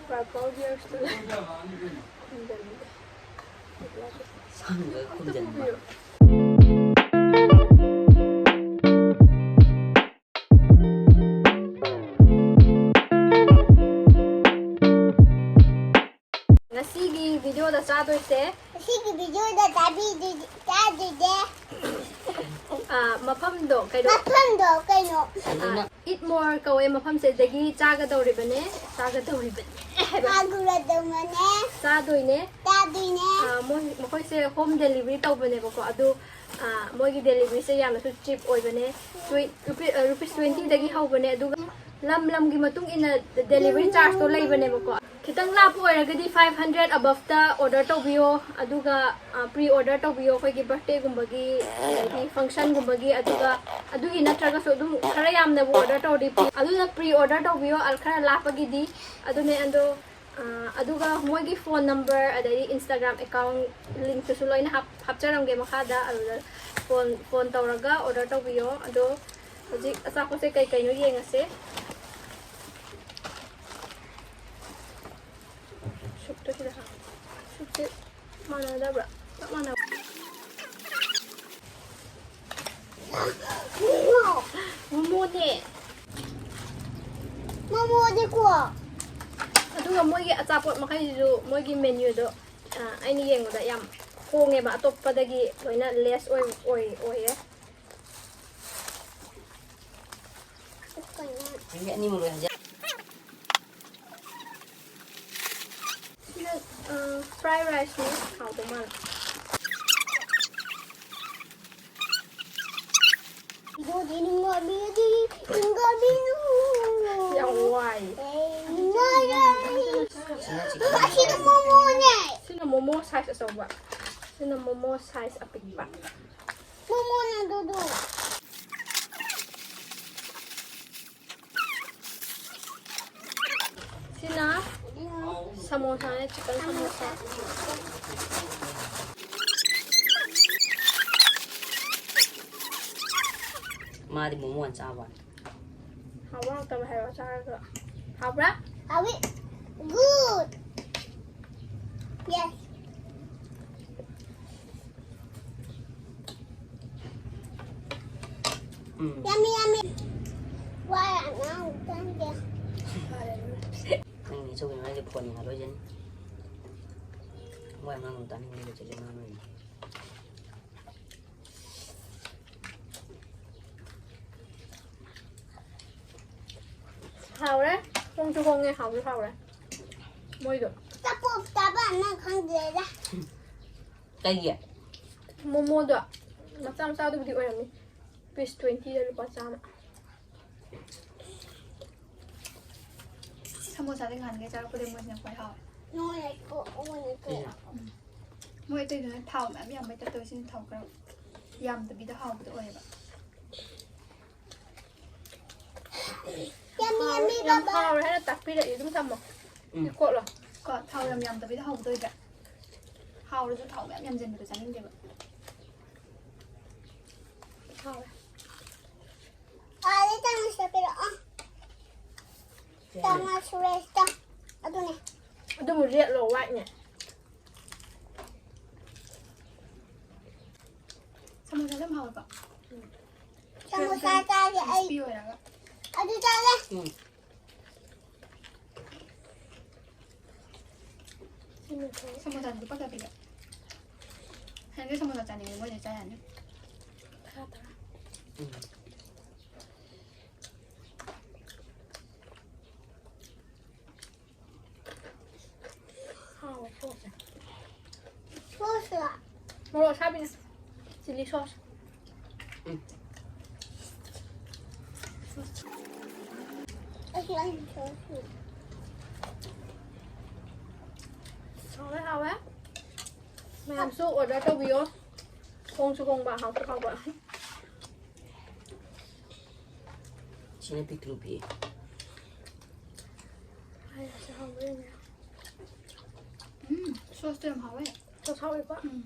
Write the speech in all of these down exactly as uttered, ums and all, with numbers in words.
Purple ꯕꯤꯌꯔꯁꯇꯨ ꯈꯨꯝꯖꯤꯟꯒꯦ꯫ ꯁꯪꯒ ꯈꯨꯝꯖꯤꯟꯕ꯫ ꯉꯁꯤꯒꯤ ꯚꯤꯗꯤꯑꯣꯗ ꯆꯥꯗꯣꯏꯁꯦ꯫ ꯉꯁꯤꯒꯤ ꯚꯤꯗꯤꯑꯣꯗ ꯆꯥꯕꯤꯗꯣꯏ-, ꯆꯥꯗꯣꯏꯁꯦ꯫ ꯑꯥ, ꯃꯐꯝꯗꯣ ꯀꯩꯅꯣ? ꯃꯐꯝꯗꯣ ꯀꯩꯅꯣ? ꯑꯥ, Eat More ꯀꯧꯋꯦ ꯃꯐꯝꯁꯦ, ꯑꯗꯒꯤ ꯆꯥꯒꯗꯧꯔꯤꯕꯅꯦ, ꯆꯥꯒꯗꯧꯔꯤꯕꯅꯦ ꯍꯥꯏꯕ꯫ ꯆꯥꯒꯗꯧꯕꯅꯦ꯫ ꯆꯥꯗꯣꯏꯅꯦ꯫ ꯆꯥꯗꯣꯏꯅꯦ꯫ ꯑꯥ, ꯃꯣꯏ, ꯃꯈꯣꯏꯁꯦ home delivery ꯇꯧꯕꯅꯦꯕꯀꯣ, ꯑꯗꯨ, ꯑꯥ, ꯃꯣꯏꯒꯤ deliveryꯁꯦ ꯌꯥꯝꯅꯁꯨ cheap ꯑꯣꯏꯕꯅꯦ꯫ Twen-, ꯔꯨꯄꯤ-, ꯑꯥ, ꯔꯨꯄꯤꯁ twentyꯗꯒꯤ ꯍꯧꯕꯅꯦ, ꯑꯗꯨꯒ ꯂꯝ ꯂꯝꯒꯤ ꯃꯇꯨꯡ ꯏꯟꯅ delivery chargeꯇꯣ ꯂꯩꯕꯅꯦꯕꯀꯣ꯫ ꯈꯤꯇꯪ ꯂꯥꯞꯄ ꯑꯣꯏꯔꯒꯗꯤ five hundred aboveꯇ order ꯇꯧꯕꯤꯌꯣ, ꯑꯗꯨꯒ, ꯑ, pre order ꯇꯧꯕꯤꯌꯣ ꯑꯩꯈꯣꯏꯒꯤ birthdayꯒꯨꯝꯕꯒꯤ, ꯑꯗꯩꯗꯤ functionꯒꯨꯝꯕꯒꯤ, ꯑꯗꯨꯒ ꯑꯗꯨꯒꯤ ꯅꯠꯇ꯭ꯔꯒꯁꯨ ꯑꯗꯨꯝ ꯈꯔ ꯌꯥꯝꯅꯕꯨ order ꯇꯧꯔꯗꯤ ꯐꯤ-, ꯑꯗꯨꯅ pre order ꯇꯧꯕꯤꯌꯣ, ꯑ, ꯈꯔ ꯂꯥꯞꯄꯒꯤꯗꯤ꯫ ꯑꯗꯨꯅꯦ ꯑꯗꯣ, ꯑ, ꯑꯗꯨꯒ ꯃꯣꯏꯒꯤ phone number ꯑꯗꯩꯗꯤ Instagram account linkꯇꯨꯁꯨ ꯂꯣꯏꯅ ꯍꯥꯞ-, ꯍꯥꯞꯆꯔꯝꯒꯦ ꯃꯈꯥꯗ, ꯑꯗꯨꯗ phone, phone ꯇꯧꯔꯒ order ꯇꯧꯕꯤꯌꯣ꯫ ꯑꯗꯣ ꯍꯧꯖꯤꯛ ꯑꯆꯥꯄꯣꯠꯁꯦ ꯀꯩ ꯀꯩꯅꯣ ꯌꯦꯡꯉꯁꯦ꯫ ꯁꯨꯞꯇꯣ ꯁꯤꯗ ꯍꯥꯞꯄꯣ꯫ ꯁꯨꯞꯁꯦ ꯃꯥꯟꯅꯗꯕ꯭ꯔꯥ? ꯆꯞ ꯃꯥꯟꯅꯕ꯭ꯔꯥ? ꯃꯣꯃꯣꯅꯦ꯫ ꯃꯣꯃꯣꯅꯦꯀꯣ꯫ ꯑꯗꯨꯒ ꯃꯣꯏꯒꯤ ꯑꯆꯥꯄꯣꯠ ꯃꯈꯩꯁꯤꯁꯨ ꯃꯣꯏꯒꯤ menuꯗꯣ, ꯑ, ꯑꯩꯅ ꯌꯦꯡꯕꯗ ꯌꯥꯝ ꯍꯣꯡꯉꯦꯕ, ꯑꯇꯣꯞꯄꯗꯒꯤ ꯂꯣꯏꯅ less ꯑꯣꯏ-, ꯑꯣꯏ-, ꯑꯣꯏꯌꯦ꯫ ꯅꯪꯗꯤ ꯑꯅꯤꯃꯛ ꯂꯣꯏ ꯍꯥꯏꯖ-, ꯁꯤꯅ, ꯑ, fried riceꯅꯦ, ꯍꯥꯎꯗꯧ ꯃꯥꯜꯂꯦ꯫ ꯌꯥꯝ ꯋꯥꯏ꯫ ꯁꯤꯅ ꯃꯣꯃꯣ size ꯑꯆꯧꯕ꯫ ꯁꯤꯅ ꯃꯣꯃꯣ size ꯑꯄꯤꯛꯄ꯫ ꯃꯣꯃꯣꯅ ꯑꯗꯨꯗꯨ꯫ ꯁꯤꯅ ꯁꯃꯣꯁꯥꯅꯦ, chicken ꯁꯃꯣꯁꯥ꯫ ꯃꯥꯗꯤ ꯃꯣꯃꯣ ꯑꯣꯏꯅ ꯆꯥꯕ꯫ ꯍꯥꯎꯕ꯭ꯔꯥ ꯍꯥꯎꯇꯕ꯭ꯔꯥ ꯍꯥꯏꯔꯣ, ꯆꯥꯔꯒ꯫ ꯍꯥꯎꯕ꯭ꯔꯥ? ꯍꯥꯎꯏ꯫ Good. Yes. Um. Yummy, yummy. Why am I thank you? ꯅꯪ ꯏꯆꯧꯒꯤ ꯃꯥꯏꯁꯦ ꯐꯣꯟ ꯌꯦꯡꯍꯜꯂꯣꯏꯁꯤꯅꯤ꯫ ꯋꯥ ꯉꯥꯡꯒꯅꯨ, ꯇꯥꯅꯤꯡꯗꯦ, ꯆꯦꯆꯦ ꯉꯥꯡꯉꯣꯏꯅꯦ꯫ ꯍꯥꯎꯔꯦ꯫ ꯍꯣꯡꯁꯨ ꯍꯣꯡꯉꯦ, ꯍꯥꯎꯁꯨ ꯍꯥꯎꯔꯦ꯫ ꯃꯣꯏꯗꯣ꯫ ꯆꯥꯄꯣꯠ ꯆꯥꯕ ꯅꯪ ꯈꯪꯗ꯭ꯔꯦꯗ꯫ ꯀꯩꯒꯤ? ꯃꯣꯃꯣꯗꯣ ꯃꯆꯥ ꯃꯆꯥꯗꯨꯕꯨꯗꯤ ꯑꯣꯏꯔꯝꯅꯤ꯫ Piece twenty ꯗ ꯂꯨꯄꯥ ꯆꯥꯝꯃ꯫ ꯁꯃꯣꯁꯥꯗꯤ ꯉꯍꯥꯟꯈꯩ ꯆꯥꯔꯛꯄꯗꯩ ꯃꯣꯏꯁꯤꯅ ꯈ꯭ꯋꯥꯏ ꯍꯥꯎꯋꯦ꯫ ꯅꯣꯏꯅ ꯀꯣ-, ꯅꯣꯏꯅ ꯀꯣ-, ꯁꯤꯅ? ꯎꯝ꯫ ꯃꯣꯏ ꯑꯇꯩꯗꯨꯅ ꯊꯥꯎ ꯃꯌꯥꯝ ꯌꯥꯝꯕꯩ ꯇꯥꯏꯞ ꯇꯧꯋꯦ, ꯁꯤꯅ ꯊꯥꯎ ꯈꯔ ꯌꯥꯝꯗꯕꯤꯗ ꯍꯥꯎꯕꯗꯣ ꯑꯣꯏꯌꯦꯕ꯫ Yummy, yummy, ꯌꯥꯝ baba꯫ ꯍꯥꯎꯔꯦ ꯍꯥꯏꯅ ꯇꯥꯛꯄꯤꯔꯛꯏ, ꯑꯗꯨꯝ ꯊꯝꯃꯣ꯫ ꯎꯝ꯫ ꯀꯣꯠꯂꯣ꯫ ꯀꯣ, ꯊꯥꯎ ꯌꯥꯝ ꯌꯥꯝꯗꯕꯤꯗ ꯍꯥꯎꯕꯗꯣ ꯑꯣꯏꯗ꯭ꯔꯥ? ꯍꯥꯎꯔꯁꯨ ꯊꯥꯎ ꯃꯌꯥꯝ ꯌꯥꯝꯖꯟꯕꯗꯣ ꯆꯥꯅꯤꯡꯗꯦꯕ꯫ ꯍꯥꯎꯔꯦ꯫ ꯑꯥꯗ ꯆꯥꯃꯁ ꯄꯤꯔꯛꯑꯣ꯫ ꯆꯥꯃꯁ ꯔꯦꯁꯇ꯫ ꯑꯗꯨꯅꯦ꯫ ꯑꯗꯨꯕꯨ ꯔꯦꯗꯂꯣ ꯋꯥꯏꯠꯅꯦ? ꯁꯃꯣꯁꯥꯗꯣ ꯌꯥꯝ ꯍꯥꯎꯋꯦꯀꯣ꯫ ꯁꯃꯣꯁꯥ ꯆꯥꯒꯦ ꯑꯩ꯫ ꯀ꯭ꯔꯤꯁꯄꯤ ꯑꯣꯏꯔꯒ꯫ ꯑꯗꯨ ꯆꯥꯒꯦ꯫ ꯎꯝ꯫ ꯁꯃꯣꯁꯥꯗꯨ ꯂꯨꯄꯥ ꯀꯌꯥ ꯄꯤꯒꯦ? ꯍꯌꯦꯡꯗꯤ ꯁꯃꯣꯁꯥ ꯆꯥꯅꯤꯡꯉꯦ, ꯃꯣꯏꯗ ꯆꯥ ꯌꯥꯅꯤ꯫ ꯇꯔꯥ, ꯇꯔꯥ꯫ ꯎꯝ꯫ ꯍꯥꯎꯋꯦ ꯁꯣꯁꯁꯦ꯫ ꯁꯣꯁꯂꯣ? ꯃꯣꯔꯣꯛ ꯑꯁꯥꯕꯤꯅꯦ꯫ Chilli sauce. ꯎꯝ꯫ ꯑꯩꯁꯨ ꯑꯩꯅ ꯁꯣꯁ꯫ ꯍꯥꯎꯋꯦ, ꯍꯥꯎꯋꯦ꯫ ꯃꯌꯥꯝꯁꯨ order ꯇꯧꯕꯤꯌꯣ꯫ ꯍꯣꯡꯁꯨ ꯍꯣꯡꯕ, ꯍꯥꯎꯁꯨ ꯍꯥꯎꯕ꯫ ꯁꯤꯅ ꯄꯤꯛꯇ꯭ꯔꯨ ꯄꯤꯛꯑꯦ꯫ ꯑꯩ ꯁꯤ ꯍꯥꯎꯕ ꯌꯦꯡꯒꯦ꯫ ꯎꯝ, ꯁꯣꯁꯇꯣ ꯌꯥꯝ ꯍꯥꯎꯋꯦ꯫ ꯁꯣꯁ ꯍꯥꯎꯋꯦꯀꯣ? ꯎꯝ꯫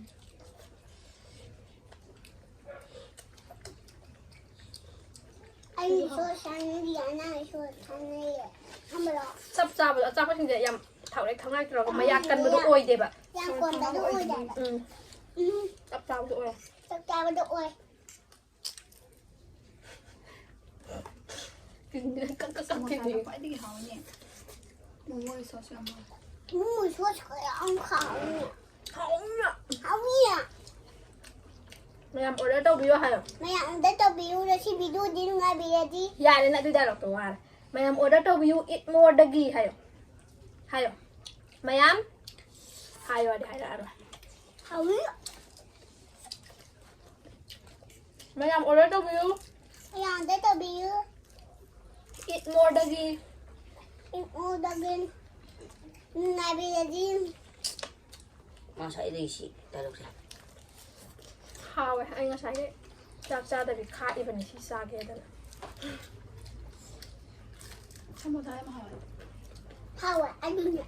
ꯑꯩ ꯁꯣꯁ ꯆꯥꯅꯤꯡꯗꯦ, ꯅꯪ ꯁꯣꯁ ꯆꯥꯅꯤꯡꯉꯦ꯫ ꯊꯝꯃꯔꯣ? ꯆꯞ ꯆꯥꯕꯗꯣ, ꯑꯆꯥꯄꯣꯠꯁꯤꯡꯁꯦ ꯌꯥꯝ ꯊꯥꯎꯔꯦꯛ ꯊꯧꯅꯥꯏ ꯇꯧꯔꯒ ꯃꯌꯥ ꯀꯟꯕꯗꯣ ꯑꯣꯏꯗꯦꯕ꯫ ꯌꯥꯝ ꯀꯣꯟꯕꯗꯣ ꯑꯣꯏꯗꯦ꯫ ꯎꯝ꯫ ꯎꯝ꯫ ꯆꯞ ꯆꯥꯕꯗꯣ ꯑꯣꯏ꯫ ꯆꯞ ꯆꯥꯕꯗꯣ ꯑꯣꯏ꯫ ꯀꯛ ꯀꯛ ꯀꯛ ꯁꯃꯣꯁꯥꯅ ꯀꯛꯈꯤꯅꯦ꯫ ꯈ꯭ꯋꯥꯏꯗꯒꯤ ꯍꯥꯎꯅꯤ꯫ ꯃꯣꯃꯣꯒꯤ ꯁꯣꯁꯁꯨ ꯌꯥꯝ ꯍꯥꯎꯋꯦ꯫ ꯃꯣꯃꯣꯒꯤ ꯁꯣꯁꯀ ꯌꯥꯝ ꯍꯥꯎꯋꯦ꯫ ꯍꯥꯎꯅꯤꯅ꯫ ꯍꯥꯎꯅꯤꯅ꯫ ꯃꯌꯥꯝ order ꯇꯧꯕꯤꯌꯨ ꯍꯥꯏꯌꯣ꯫ ꯃꯌꯥꯝ order ꯇꯧꯕꯤꯌꯨ, ꯉꯁꯤ videoꯗꯤ ꯅꯨꯡꯉꯥꯏꯕꯤꯔꯗꯤ꯫ ꯌꯥꯔꯦ, ꯅꯪ ꯑꯗꯨ dialogueꯇꯣ ꯋꯥꯔꯦ꯫ ꯃꯌꯥꯝ order ꯇꯧꯕꯤꯌꯨ, eat moreꯗꯒꯤ ꯍꯥꯏꯌꯣ꯫ ꯍꯥꯏꯌꯣ꯫ ꯃꯌꯥꯝ ꯍꯥꯏꯌꯣꯗꯤ ꯍꯥꯏꯔꯛꯑꯔꯣꯏ꯫ ꯍꯥꯎꯅꯤ꯫ ꯃꯌꯥꯝ order ꯇꯧꯕꯤꯌꯨ꯫ ꯃꯌꯥꯝ order ꯇꯧꯕꯤꯌꯨ꯫ Eat moreꯗꯒꯤ꯫ Eat moreꯗꯒꯤ꯫ ꯅꯨꯡꯉꯥꯏꯕꯤꯔꯗꯤ꯫ ꯉꯁꯥꯏꯗꯒꯤ ꯁꯤ dialogueꯁꯦ꯫ ꯍꯥꯎꯋꯦ꯫ ꯑꯩ ꯉꯁꯥꯏꯒꯤ ꯆꯥꯛ ꯆꯥꯗꯕꯤ ꯈꯥꯛꯏꯕꯅꯤ ꯁꯤ ꯆꯥꯒꯦꯗꯅ꯫ ꯁꯃꯣꯁꯥ ꯌꯥꯝ ꯍꯥꯎꯋꯦ꯫ ꯍꯥꯎꯋꯦ, ꯑꯗꯨꯅꯦ꯫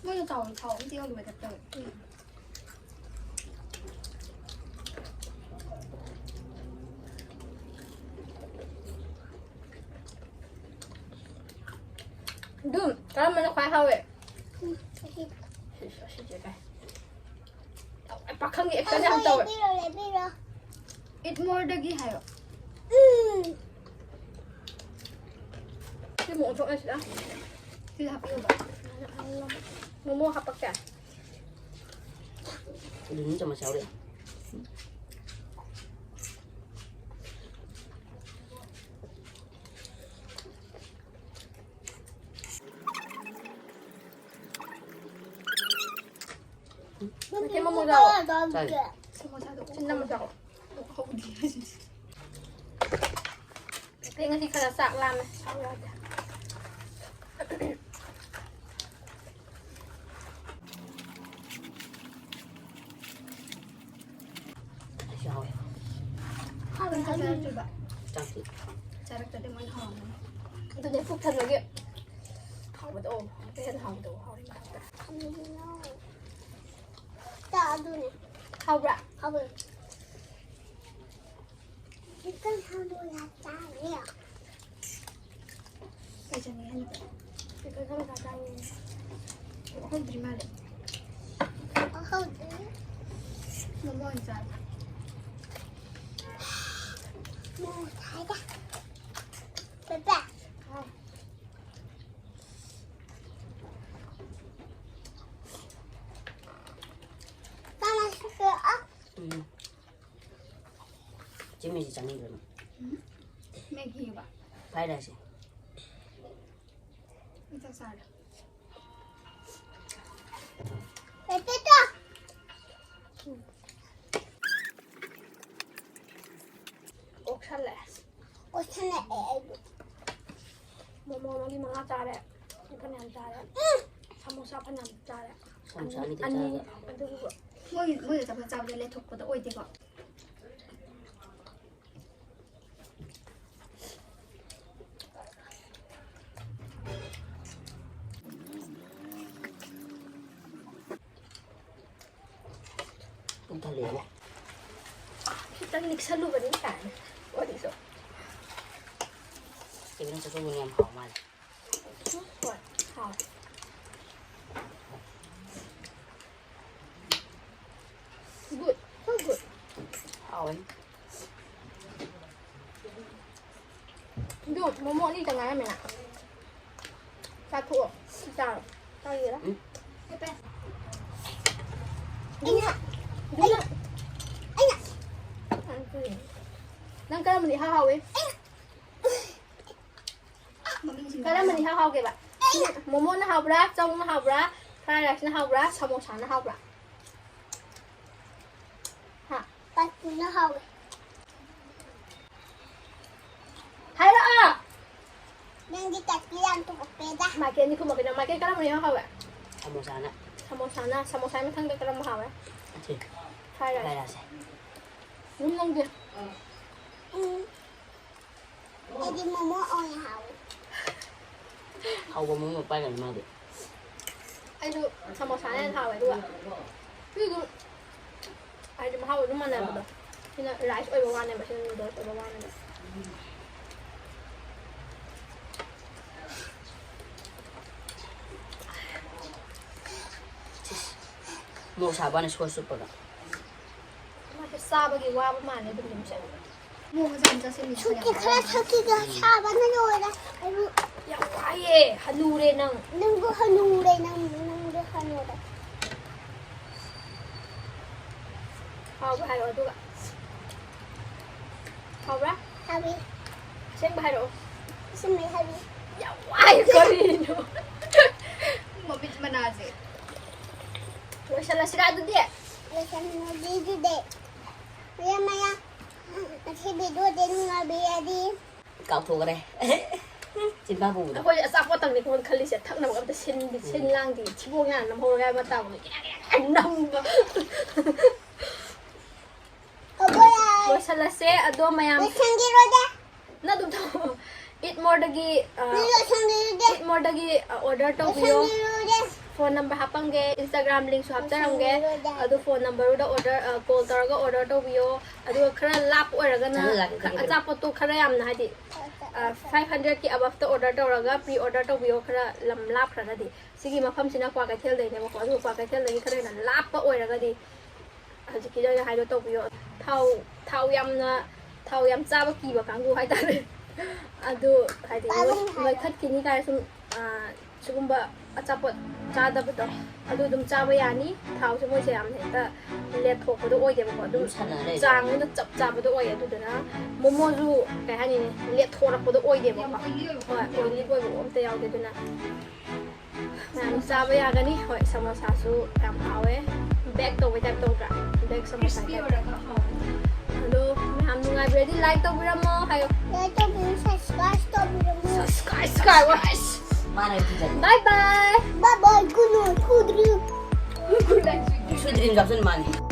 ꯃꯣꯏꯅ ꯇꯥꯎꯕ ꯊꯥꯎ ꯑꯝꯇ ꯌꯥꯎꯗꯕꯩ type ꯇꯧꯋꯦ꯫ ꯑꯗꯨꯝ ꯀꯔꯝꯕꯅ ꯈ꯭ꯋꯥꯏ ꯍꯥꯎꯋꯦ? ꯎꯝ, ꯑꯁꯤ꯫ ꯑꯁꯤꯁꯦ ꯀꯥꯏ? ꯄꯥꯈꯪꯒꯤ action ꯌꯥꯝ ꯇꯧꯋꯦ꯫ ꯂꯦꯞꯄꯤꯔꯣ, ꯂꯦꯞꯄꯤꯔꯣ꯫ Eat moreꯗꯒꯤ ꯍꯥꯏꯌꯣ꯫ ꯎꯝ꯫ ꯁꯤ ꯑꯃꯨꯛ ꯑꯣꯟꯊꯣꯛꯅꯁꯤꯔꯥ? ꯁꯤꯗ ꯍꯥꯞꯄꯤꯌꯣꯕ꯫ ꯃꯣꯃꯣ ꯍꯥꯞꯄꯛꯀꯦ꯫ ꯑꯗꯨꯗꯤ ꯆꯥꯃꯁ ꯌꯥꯎꯔꯦ꯫ ꯃꯊꯦꯜ ꯃꯃꯣ ꯆꯥꯎ꯫ ꯆꯥꯏ꯫ ꯁꯃꯣꯁꯥꯗꯣ ꯁꯤ ꯅꯝꯃ ꯆꯥꯎ꯫ ꯍꯧꯗꯤ ꯍꯥꯏꯁꯤꯗꯤ꯫ ꯑꯩ ꯉꯁꯤ ꯈꯔ ꯆꯥꯛ ꯂꯥꯝꯃꯦ꯫ ꯆꯥꯎ ꯌꯥꯗꯦ꯫ ꯑꯩꯁꯨ ꯍꯥꯎꯋꯦ꯫ ꯍꯥꯎꯋꯦ, ꯅꯪ ꯆꯥꯛ ꯆꯥꯔꯛꯇ꯭ꯔꯤꯕ? ꯆꯥꯛꯇꯤ꯫ ꯆꯥꯔꯛꯇ꯭ꯔꯗꯤ ꯃꯣꯏꯅ ꯍꯥꯎꯔꯝꯒꯅꯤ꯫ ꯑꯗꯨꯅꯦ ꯄꯨꯛ ꯊꯟꯕꯒꯤ ꯍꯥꯎꯕꯗꯣ ꯑꯃꯨꯛꯀ ꯍꯦꯟꯅ ꯍꯥꯎꯕꯗꯣ ꯍꯥꯎꯔꯤ ꯃꯊꯛꯇ꯫ ꯆꯥ ꯑꯗꯨꯅꯦ꯫ ꯍꯥꯎꯕ꯭ꯔꯥ? ꯍꯥꯎꯋꯦ꯫ ꯆꯤꯛꯀꯟ ꯁꯃꯣꯁꯥ ꯆꯥꯔꯦ꯫ ꯀꯩ ꯆꯥꯅꯤꯡꯉꯦ ꯍꯥꯏꯅꯣ? ꯆꯤꯛꯀꯟ ꯁꯃꯣꯁꯥ ꯆꯥꯅꯤꯡꯉꯦ꯫ ꯍꯧꯗ꯭ꯔꯤ ꯃꯥꯜꯂꯦ꯫ ꯍꯧꯗ꯭ꯔꯤ꯫ ꯃꯣꯃꯣ ꯑꯣꯏꯅ ꯆꯥꯔꯦ꯫ ꯃꯣꯃꯣ ꯆꯥꯔꯦ꯫ ꯄꯦꯄꯦ꯫ ꯍꯥꯎ꯫ ꯆꯥꯃꯁ ꯄꯤꯔꯛꯑꯣ꯫ ꯎꯝ꯫ ꯆꯤꯝꯃꯤꯁꯤ ꯆꯥꯅꯤꯡꯗ꯭ꯔꯣ ꯅꯪ? ꯎꯝ꯫ ꯃꯦꯒꯤꯕ꯫ ꯐ꯭ꯔꯥꯏ ꯔꯥꯏꯁꯁꯦ꯫ ꯑꯩ ꯆꯥꯛ ꯆꯥꯔꯦ꯫ ꯄꯦꯄꯦꯇꯣ꯫ ꯎꯝ꯫ ꯑꯣꯛꯁꯜꯂꯛꯑꯦ꯫ ꯑꯣꯛꯁꯜꯂꯛꯑꯦ ꯑꯩꯗꯤ꯫ ꯃꯣꯃꯣ ꯃꯔꯤ ꯃꯉꯥ ꯆꯥꯔꯦ꯫ ꯐꯅꯌꯥꯝ ꯆꯥꯔꯦ꯫ ꯎꯝ꯫ ꯁꯃꯣꯁꯥ ꯐꯅꯌꯥꯝ ꯆꯥꯔꯦ꯫ ꯁꯃꯣꯁꯥ ꯑꯅꯤ, ꯑꯅꯤꯇ ꯑꯅꯤ꯫ ꯆꯥꯔꯒ꯫ ꯑꯗꯨꯕꯨ ꯃꯣꯏ, ꯃꯣꯏꯒ ꯆꯥꯛ ꯆꯥꯕꯗ ꯂꯦꯊꯣꯛꯄꯗꯣ ꯑꯣꯏꯗꯦꯀꯣ꯫ ꯄꯨꯛ ꯊꯜꯂꯦꯕꯣ꯫ ꯈꯤꯇꯪ ꯅꯤꯛꯁꯜꯂꯨꯕꯅꯤ ꯀꯥꯏꯅ꯫ ꯋꯥꯔꯤꯁꯨ꯫ ꯀꯩꯅꯣ ꯆꯠꯊꯣꯛꯎꯕꯅ ꯌꯥꯝ ꯍꯥꯎ ꯃꯥꯜꯂꯦ꯫ ꯍꯣꯏ, ꯍꯥꯎ꯫ Good, so good. ꯍꯥꯎꯋꯦ꯫ ꯑꯗꯨ ꯃꯣꯃꯣ ꯑꯅꯤꯇ ꯉꯥꯏꯔꯝꯃꯦꯅ꯫ ꯆꯥꯊꯣꯛꯑꯣ꯫ ꯁꯤ ꯆꯥꯔꯣ꯫ ꯆꯥꯒꯦꯔꯥ? ꯎꯝ꯫ ꯄꯦꯄꯦ꯫ ꯑꯗꯨꯅ, ꯑꯗꯨꯅ꯫ ꯑꯩꯅ꯫ ꯅꯪ ꯀꯔꯝꯕꯅ ꯏꯍꯥꯎ ꯍꯥꯎꯏ? ꯀꯔꯝꯕꯅ ꯏꯍꯥꯎ ꯍꯥꯎꯒꯦꯕ? ꯃꯣꯃꯣꯅ ꯍꯥꯎꯕ꯭ꯔꯥ? ꯆꯧꯅ ꯍꯥꯎꯕ꯭ꯔꯥ? ꯐ꯭ꯔꯥꯏ ꯔꯥꯏꯁꯅ ꯍꯥꯎꯕ꯭ꯔꯥ? ꯁꯃꯣꯁꯥꯅ ꯍꯥꯎꯕ꯭ꯔꯥ? ꯍꯥ? ꯄꯥꯁꯇꯨꯅ ꯍꯥꯎꯋꯦ꯫ ꯍꯥꯏꯔꯛꯑꯣ! ꯅꯪꯒꯤ ꯇꯥꯏꯞꯇ ꯌꯥꯝ ꯇꯣꯛꯄꯦꯗ꯫ ꯃꯥꯏꯀꯦꯟꯗꯤ ꯈꯨꯝꯃꯛꯀꯦ ꯅꯪ꯫ ꯃꯥꯏꯀꯦꯟ ꯀꯔꯝꯕꯅ ꯏꯍꯥꯎ ꯍꯥꯎꯋꯦ? ꯁꯃꯣꯁꯥꯅ꯫ ꯁꯃꯣꯁꯥꯅ? ꯁꯃꯣꯁꯥꯒꯤ ꯃꯊꯪꯗ ꯀꯔꯝꯕ ꯍꯥꯎꯋꯦ? ꯑꯁꯤ꯫ Fry rice. ꯐ꯭ꯔꯥꯏ ꯔꯥꯏꯁꯁꯦ꯫ ꯌꯨꯝ ꯅꯪꯗꯤ? ꯎꯝ꯫ ꯑꯩꯗꯤ ꯃꯣꯃꯣ ꯑꯣꯏꯅ ꯍꯥꯎꯋꯦ꯫ ꯍꯥꯎꯕ ꯃꯣꯃꯣ ꯄꯥꯏꯒꯅꯤ ꯃꯥꯗꯤ꯫ ꯑꯩꯁꯨ ꯁꯃꯣꯁꯥꯅ ꯍꯦꯟꯅ ꯍꯥꯎꯋꯦ, ꯑꯗꯨꯒ ꯑꯗꯨꯏꯁꯨ ꯍꯥꯏꯗꯤ ꯃꯍꯥꯎ ꯑꯗꯨꯝ ꯃꯥꯟꯅꯕꯗꯣ꯫ ꯁꯤꯅ rice ꯑꯣꯏꯕ ꯋꯥꯅꯦꯕ, ꯁꯤꯅ noodles ꯑꯣꯏꯕ ꯋꯥꯅꯦꯕ꯫ ꯃꯣꯔꯣꯛ ꯁꯥꯕꯅ ꯁꯣꯏ ꯆꯨꯞꯄꯒ꯫ ꯃꯥꯁꯦ ꯆꯥꯕꯒꯤ ꯋꯥꯕ ꯃꯥꯜꯂꯦ ꯑꯗꯨꯝ ꯑꯗꯨꯝ ꯆꯠꯂꯦ꯫ ꯃꯣꯃꯣꯁꯦ ꯑꯗꯨꯝ ꯆꯥꯁꯤꯜꯂꯤ꯫ ꯁꯨꯛꯀꯤ ꯈꯔ ꯊꯛꯈꯤꯒ ꯁꯥꯕꯅ ꯂꯣꯏꯔꯦ꯫ ꯑꯩꯕꯨ ꯌꯥꯝ ꯋꯥꯏꯌꯦ, ꯍꯅꯨꯔꯦ ꯅꯪ꯫ ꯅꯪꯕꯨ ꯍꯅꯨꯔꯦ ꯅꯪ ꯅꯪꯕꯨ ꯍꯅꯨꯔꯦ꯫ ꯍꯥꯎꯕ ꯍꯥꯏꯔꯛꯑꯣ ꯑꯗꯨꯒ꯫ ꯍꯥꯎꯕ꯭ꯔꯥ? ꯍꯥꯏꯕꯤ ꯑꯁꯦꯡꯕ ꯍꯥꯏꯔꯛꯑꯣ꯫ ꯏꯁꯤꯡ ꯍꯥꯏꯕꯤ꯫ ꯌꯥꯝ ꯋꯥꯏ ꯀꯔꯤꯅꯣ? ꯃꯃꯤꯠ ꯃꯅꯥꯁꯦ꯫ ꯂꯣꯏꯁꯜꯂꯁꯤꯔꯥ ꯑꯗꯨꯗꯤ? ꯂꯣꯏꯁꯟꯅꯕꯤꯗꯨꯗꯤ꯫ ꯃꯌꯥꯝ ꯃꯌꯥꯝ ꯉꯁꯤ ꯚꯤꯗꯤꯑꯣꯗꯤ ꯅꯨꯡꯉꯥꯏꯕꯤꯔꯗꯤ ꯀꯥꯎꯊꯣꯛꯈ꯭ꯔꯦ꯫ ꯆꯤꯟꯕꯥꯟ ꯄꯨꯕꯗꯣ꯫ ꯑꯩꯈꯣꯏ ꯑꯆꯥꯄꯣꯠꯇꯪꯅꯤ ꯈꯣꯡ ꯈꯜꯂꯤꯁꯦ, ꯊꯛꯅꯕ ꯑꯝꯇ ꯁꯤꯟꯗꯤ ꯁꯤꯟ ꯂꯥꯡꯗꯤ ꯊꯤꯕꯣꯡ ꯌꯥꯝ ꯅꯝꯍꯧꯔꯒ ꯍꯥꯏꯕ ꯇꯥꯕꯅꯤ꯫ ꯅꯝꯕ꯫ ꯍꯧꯒꯠꯂꯦ꯫ ꯂꯣꯏꯁꯜꯂꯁꯦ ꯑꯗꯣ ꯃꯌꯥꯝ꯫ ꯂꯣꯏꯁꯟꯈꯤꯔꯣꯏꯗꯦ꯫ ꯅ ꯑꯗꯨꯝ ꯊꯝꯃꯣ꯫ Eat Moreꯗꯒꯤ, ꯑ, ꯂꯣꯏꯁꯟꯈꯤꯔꯣꯏꯗꯦ꯫ Eat Moreꯗꯒꯤ, ꯑ, order ꯇꯧꯕꯤꯌꯣ꯫ ꯂꯣꯏꯁꯟꯈꯤꯔꯣꯏꯗꯦ꯫ Phone number ꯍꯥꯞꯄꯝꯒꯦ, Instagram linkꯁꯨ ꯍꯥꯞꯆꯔꯝꯒꯦ꯫ ꯂꯣꯏꯁꯟꯈꯤꯔꯣꯏꯗꯦ꯫ ꯑꯗꯨ phone numberꯗꯨꯗ order, ꯑ, call ꯇꯧꯔꯒ order ꯇꯧꯕꯤꯌꯣ꯫ ꯑꯗꯨꯒ ꯈꯔ ꯂꯥꯞꯄ ꯑꯣꯏꯔꯒꯅ ꯆꯪꯍꯜꯂꯛꯀꯦ, ꯈ-, ꯆꯪꯍꯜꯂꯛꯀꯦ꯫ ꯑꯆꯥꯄꯣꯠꯇꯣ ꯈꯔ ꯌꯥꯝꯅ ꯍꯥꯏꯗꯤ, ꯑ, five hundredꯀꯤ aboveꯇ order ꯇꯧꯔꯒ pre order ꯇꯧꯕꯤꯌꯣ, ꯈꯔ ꯂꯝ ꯂꯥꯞꯈ꯭ꯔꯒꯗꯤ꯫ ꯁꯤꯒꯤ ꯃꯐꯝꯁꯤꯅ ꯀ꯭ꯋꯥꯀꯩꯊꯦꯜꯗꯩꯅꯦꯕꯀꯣ, ꯑꯗꯨꯒ ꯀ꯭ꯋꯥꯀꯩꯊꯦꯜꯗꯒꯤ ꯈꯔ ꯍꯦꯟꯅ ꯂꯥꯞꯄ ꯑꯣꯏꯔꯒꯗꯤ ꯍꯧꯖꯤꯛꯀꯤꯗ ꯑꯣꯏꯅ ꯍꯥꯏꯗꯣ ꯇꯧꯕꯤꯌꯣ꯫ ꯊꯥꯎ, ꯊꯥꯎ ꯌꯥꯝꯅ, ꯊꯥꯎ ꯌꯥꯝ ꯆꯥꯕ ꯀꯤꯕ ꯀꯥꯡꯕꯨ ꯍꯥꯏꯇꯥꯔꯦ꯫ ꯑꯗꯨ ꯍꯥꯏꯗꯤ ꯅꯣꯏ-, ꯅꯣꯏꯈꯠꯈꯤꯅꯤ ꯀꯥꯏꯅ ꯁꯨꯝ, ꯑ, ꯁꯤꯒꯨꯝꯕ ꯑꯆꯥꯄꯣꯠ ꯆꯥꯗꯕꯗꯣ ꯑꯗꯨ ꯑꯗꯨꯝ ꯆꯥꯕ ꯌꯥꯅꯤ꯫ ꯊꯥꯎꯁꯦ ꯃꯣꯏꯁꯦ ꯌꯥꯝ ꯍꯦꯛꯇ ꯂꯦꯠꯊꯣꯛꯄꯗꯣ ꯑꯣꯏꯗꯦꯕꯀꯣ, ꯑꯗꯨꯝ ꯑꯗꯨꯝ ꯁꯥꯟꯅ ꯂꯩ꯫ ꯆꯥꯡ ꯑꯃꯗ ꯆꯞ ꯆꯥꯕꯗꯣ ꯑꯣꯏꯌꯦ꯫ ꯑꯗꯨꯗꯨꯅ ꯃꯣꯃꯣꯁꯨ ꯀꯩ ꯍꯥꯏꯅꯤ, ꯂꯦꯠꯊꯣꯔꯛꯄꯗꯣ ꯑꯣꯏꯗꯦꯕꯀꯣ꯫ ꯍꯣꯏ, oily ꯑꯣꯏꯕ ꯑꯝꯇ ꯌꯥꯎꯗꯦ꯫ ꯑꯗꯨꯅ ꯃꯌꯥꯝ ꯆꯥꯕ ꯌꯥꯒꯅꯤ꯫ ꯍꯣꯏ, ꯁꯃꯣꯁꯥꯁꯨ ꯌꯥꯝ ꯍꯥꯎꯋꯦ꯫ Bake ꯇꯧꯕꯩ type ꯇꯧꯗ꯭ꯔꯥ? Bake samosa Crispy type꯫ ꯑꯣꯏꯔꯒ ꯍꯥꯎꯋꯦ꯫ ꯑꯗꯣ ꯃꯌꯥꯝ ꯅꯨꯡꯉꯥꯏꯕꯤꯔꯗꯤ like ꯇꯧꯕꯤꯔꯝꯃꯣ ꯍꯥꯏꯌꯣ꯫ Like ꯇꯧꯕꯤꯌꯨ, subscribe ꯇꯧꯕꯤꯔꯝꯃꯨ꯫ Subscribe, subscribe꯫ ꯃꯥꯅ ꯊꯤꯖꯜꯂꯦ꯫ Bye bye꯫ Bye bye, good night, good dream꯫ Sweet dreams ꯍꯥꯞꯆꯟ ꯃꯥꯅꯤ꯫